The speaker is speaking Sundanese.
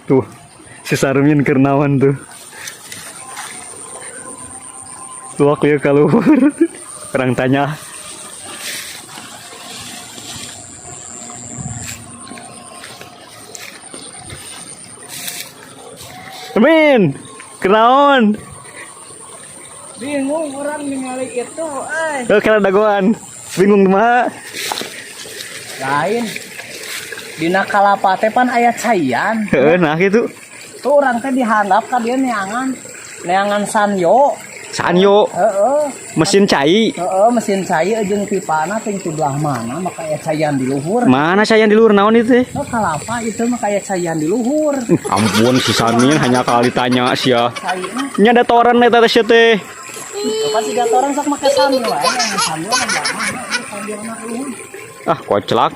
Tuh, si Sarmin Kernawan tuh. Luak ya kaluhur. Orang tanya. Min, kenaon? Bingung orang ningali itu, eh. Oh, kira dagoan. Bingung mah. Lain. Dina kalapa teh pan aya caian. Heeh, nah gitu. Tuh orang teh dihandap ka dia neangan. Neangan sanyo. Sanyo, Heeh. mesin cai. Heeh, mesin cai jeung pipana teh di belah mana maka aya caian di luhur. Mana saya di luhur naon itu teh? Oh, kalapa itu mah kayak caian di luhur. Ampun si Sarmin hanya kali tanya sia. Caina. Nya ada toran eta teh sia teh. Apa sih orang sok make sanyo wae, sanyo mah belah mana, sanyo mah luhur. Ah, koclak.